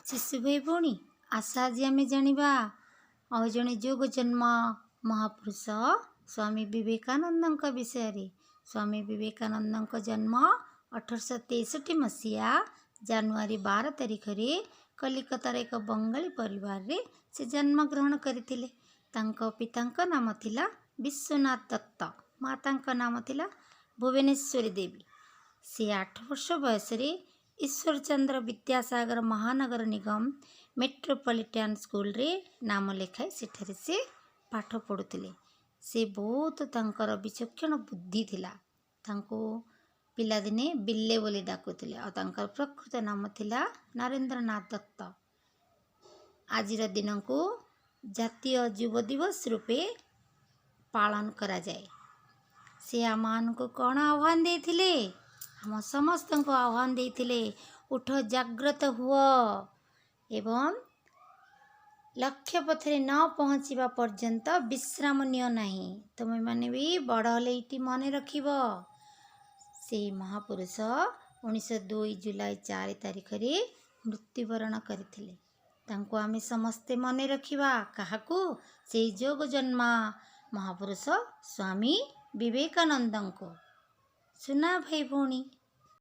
ଶିଶୁ ଭାଇ ଭଉଣୀ, ଆସ ଆଜି ଆମେ ଜାଣିବା ଆଉ ଜଣେ ଯୋଗ ଜନ୍ମ ମହାପୁରୁଷ ସ୍ୱାମୀ ବିବେକାନନ୍ଦଙ୍କ ବିଷୟରେ। ସ୍ୱାମୀ ବିବେକାନନ୍ଦଙ୍କ ଜନ୍ମ 1863 ମସିହା ଜାନୁଆରୀ 12 ତାରିଖରେ କଲିକତାର ଏକ ବଙ୍ଗାଳୀ ପରିବାରରେ ସେ ଜନ୍ମଗ୍ରହଣ କରିଥିଲେ। ତାଙ୍କ ପିତାଙ୍କ ନାମ ଥିଲା ବିଶ୍ୱନାଥ ଦତ୍ତ, ମାତାଙ୍କ ନାମ ଥିଲା ଭୁବନେଶ୍ୱରୀ ଦେବୀ। ସେ 8 ବର୍ଷ ବୟସରେ ଈଶ୍ୱରଚନ୍ଦ୍ର ବିଦ୍ୟାସାଗର ମହାନଗର ନିଗମ ମେଟ୍ରୋପଲିଟାନ୍ ସ୍କୁଲରେ ନାମ ଲେଖାଇ ସେଠାରେ ସେ ପାଠ ପଢ଼ୁଥିଲେ। ସେ ବହୁତ ତାଙ୍କର ବିଚକ୍ଷଣ ବୁଦ୍ଧି ଥିଲା। ତାଙ୍କୁ ପିଲାଦିନେ ବିଲେ ବୋଲି ଡାକୁଥିଲେ ଆଉ ତାଙ୍କର ପ୍ରକୃତ ନାମ ଥିଲା ନରେନ୍ଦ୍ରନାଥ ଦତ୍ତ। ଆଜିର ଦିନକୁ ଜାତୀୟ ଯୁବ ଦିବସ ରୂପେ ପାଳନ କରାଯାଏ। ସେ ଆମମାନଙ୍କୁ କ'ଣ ଆହ୍ୱାନ ଦେଇଥିଲେ? ଆମ ସମସ୍ତଙ୍କୁ ଆହ୍ୱାନ ଦେଇଥିଲେ, ଉଠ, ଜାଗ୍ରତ ହୁଅ ଏବଂ ଲକ୍ଷ୍ୟ ପଥରେ ନ ପହଞ୍ଚିବା ପର୍ଯ୍ୟନ୍ତ ବିଶ୍ରାମ ନିଅ ନାହିଁ। ତୁମେମାନେ ବି ବଡ଼ ହେଲେ ଏଇଟି ମନେ ରଖିବ। ସେଇ ମହାପୁରୁଷ 1902 ଜୁଲାଇ 4 ତାରିଖରେ ମୃତ୍ୟୁବରଣ କରିଥିଲେ। ତାଙ୍କୁ ଆମେ ସମସ୍ତେ ମନେ ରଖିବା। କାହାକୁ? ସେଇ ଯୋଗ ଜନ୍ମା ମହାପୁରୁଷ ସ୍ୱାମୀ ବିବେକାନନ୍ଦଙ୍କୁ। ସୁନା ଭାଇ ଭଉଣୀ।